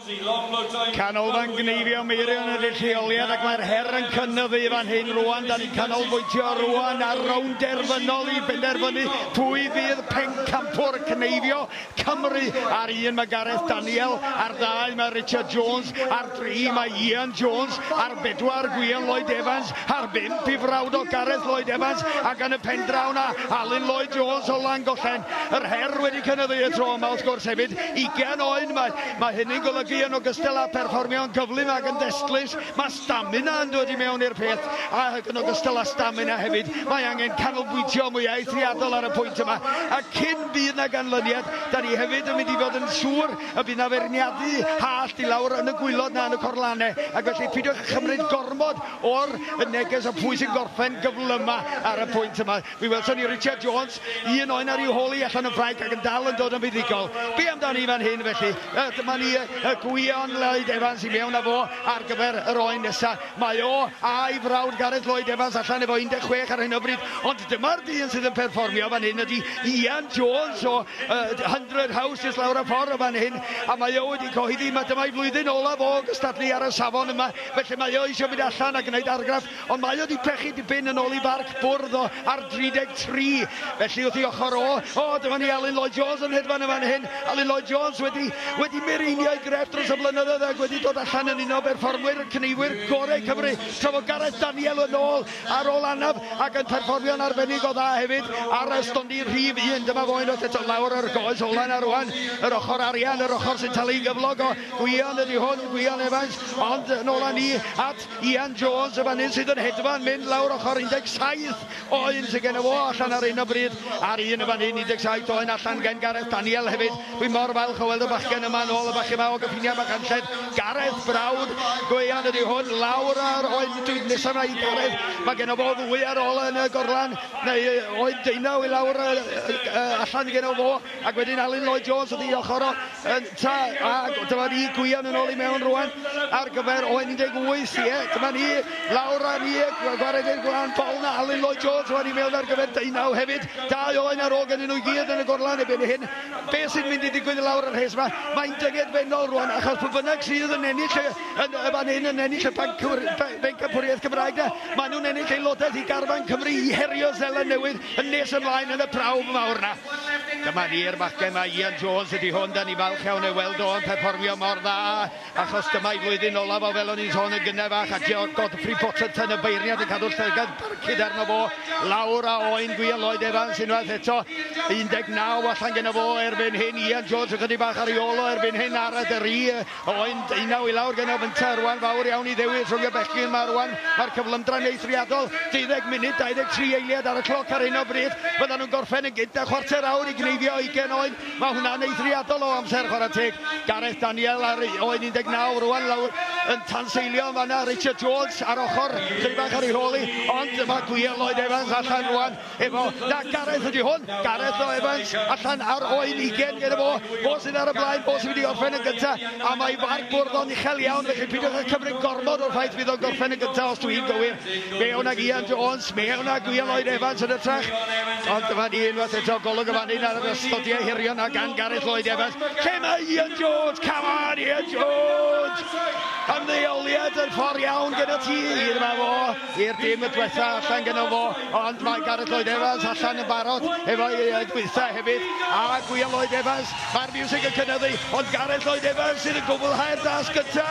Canolfan Gneifio Meirion ydy'r lleoliad ac mae'r her yn cynyddu fan hyn rwan. Da ni'n canolbwyntio rwan ar rownd derfynol i benderfynu pwy fydd pencampwr cneifio Cymru. Ar un mae Gareth Daniel, ar ddau mae Richard Jones, ar dri mae Ian Jones, ar bedwar Gwion Lloyd Evans, ar bump i frawd o Gareth Lloyd Evans ac yn y pen draw na Alun Lloyd Jones o Langollen. Yr her wedi cynyddu y tro yma wrth gwrs hefyd. Ugain oed mae, mae hynny'n golygu yn ogystal â pherfformio'n gyflym ac yn destlus, mae stamina yn dod i mewn i'r peth, ac yn ogystal â stamina hefyd, mae angen canolbwyntio mwy eithriadol ar y pwynt yma. A cyn bydd na ganlyniad, da ni hefyd yn mynd i fod yn siŵr y bydd na feirniadu hallt i lawr yn y gwylod na yn y corlannau, ac felly peidiwch â chymryd gormod o'r neges o pwy sy'n gorffen gyflyma ar y pwynt yma. Mi welson ni Richard Jones, un oen ar i'w hôl hi allan yn Ffrainc ac yn dal yn dod yn fuddugol. Be amdani fan hyn felly? Dyma ni y Gwion Lloyd Evans i mewn â fo ar gyfer yr oen nesa. Mae o a'i frawd Gareth Lloyd Evans allan efo 16 ar hyn o bryd, ond dyma'r dyn sydd yn perfformio fan hyn ydy Ian Jones o Hundred House jyst lawr y ffordd o fan hyn, a mae o wedi cyhoeddi mae dyma'i flwyddyn olaf o gystadlu ar y safon yma, felly mae o eisiau mynd allan a gwneud argraff. Ond mae o 'di pechu dipyn yn ôl i farc bwrdd o ar 33. Felly wrth i ochr o, o, dyma ni Alun Lloyd Jones yn hedfan yn fan hyn. Alun Lloyd Jones wedi, wedi mireinio ei grefft dros y blynyddoedd ac wedi dod allan yn un o berfformwyr cneifwyr gorau Cymru. Tra fod Gareth Daniel yn ôl ar ôl anaf ac yn perfformio'n arbennig o dda hefyd ar y stondin rhif un. Dyma fo unwaith eto lawr yr goes ola 'na rwan. Yr ochr arian, yr ochr sy'n talu gyflog o Gwion ydi hwn, Gwion Evans. Ond yn ôl â ni at Ian Jones yn fan hyn sydd yn hedfan mynd lawr ochr 17 oen sydd gen fo allan ar hyn o bryd a'r un yn fan hyn 17 oen allan gen Gareth Daniel hefyd. Dwi mor falch o weld y bachgen yma yn ôl y bachgen yma o gyffiniau Machynlleth. Gareth brawd Gwion ydy hwn lawr ar oen dwi nesaf yma i Gareth. Mae gen fo ddwy ar ôl yn y gorlan neu oen deunaw i lawr allan gen fo. Ac wedyn Alun Lloyd Jones wrth ei ochr o, yn ta, a dyma ni, Gwion yn ôl i mewn rwan ar gyfer oen 18, ie, dyma ni, lawr â ni, gwared i'r gwlân bol na Alun Lloyd Jones rwan i mewn ar gyfer deunaw hefyd, dau oen ar ôl gennyn nhw i gyd yn y gorlan erbyn hyn. Be sy'n mynd i ddigwydd i lawr y rhes yma? Mae'n dyngedfennol rwan, achos pwy bynnag sydd yn ennill y, yn, y fan hyn, yn ennill y bencampwriaeth Gymraeg na, maen nhw'n ennill aelodaeth i garfan Cymru i herio Seland Newydd Yn nes ymlaen yn y prawf mawr 'na. Dyma ni'r bachgen 'ma, Ian Jones ydi hwn, da ni falch iawn ei weld o'n perfformio mor dda, achos dyma'i flwyddyn olaf o fel o'n i'n sôn yn gynne fach, a Godfrey Potterton y beirniad yn cadw'r llygad barcud arno fo, lawr a oen Gwion Lloyd Evans unwaith eto, 19 allan gyda fo erbyn hyn, Ian Jones ychydig bach ar ei ôl o erbyn hyn ar y dyri, Oen deunaw i lawr gen Ofynta rwan, fawr iawn i ddewis rhwng y bechgyn 'ma rwan. Mae'r cyflymdra'n eithriadol, deuddeg munud, 23 eiliad ar y cloc ar hyn o bryd. Byddan nhw'n gorffen yn gynt â chwarter awr i gneifio ugain oen. Mae hwnna'n eithriadol o amser, chwarae teg. Gareth Daniel ar oen 19 rwan lawr yn tanseilio yn fan'na. Richard Jones ar ochr, chydig bach ar ei hôl hi, ond mae Gwion Lloyd Evans allan rwan. Efo, na, Gareth ydi hwn, Gareth o Evans, allan ar oen ugen gyda fo, fo sydd ar y blaen, fo sy'n mynd i orffen yn gynta, a mae farc bwrdd o'n uchel iawn, felly peidiwch â cymryd gormod o'r ffaith fydd o'n gorffen yn gynta os dwi'n gywir. Mewn ag Ian Jones, mewn ag Gwion Lloyd Evans yn ytrach, ond dyma ni unwaith eto, golwg y fan hyn ar yr ystodiau hirion a gan Gareth Lloyd Evans. Lle mae Ian Jones? Come on Ian Jones! Ymddeoliad yn ffordd iawn gyda ti, dyma fo. I'r dim y dwetha allan gyda fo, ond mae Gareth Lloyd Evans allan yn barod efo'i dwytha hefyd, a Gwion Lloyd Evans, mae'r miwsig yn cynyddu, ond Gareth Lloyd Evans sydd yn gwblhau'r dasg gynta,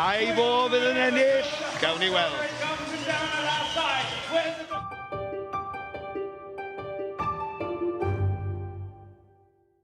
a'i fo fydd yn ennill, gawn ni weld.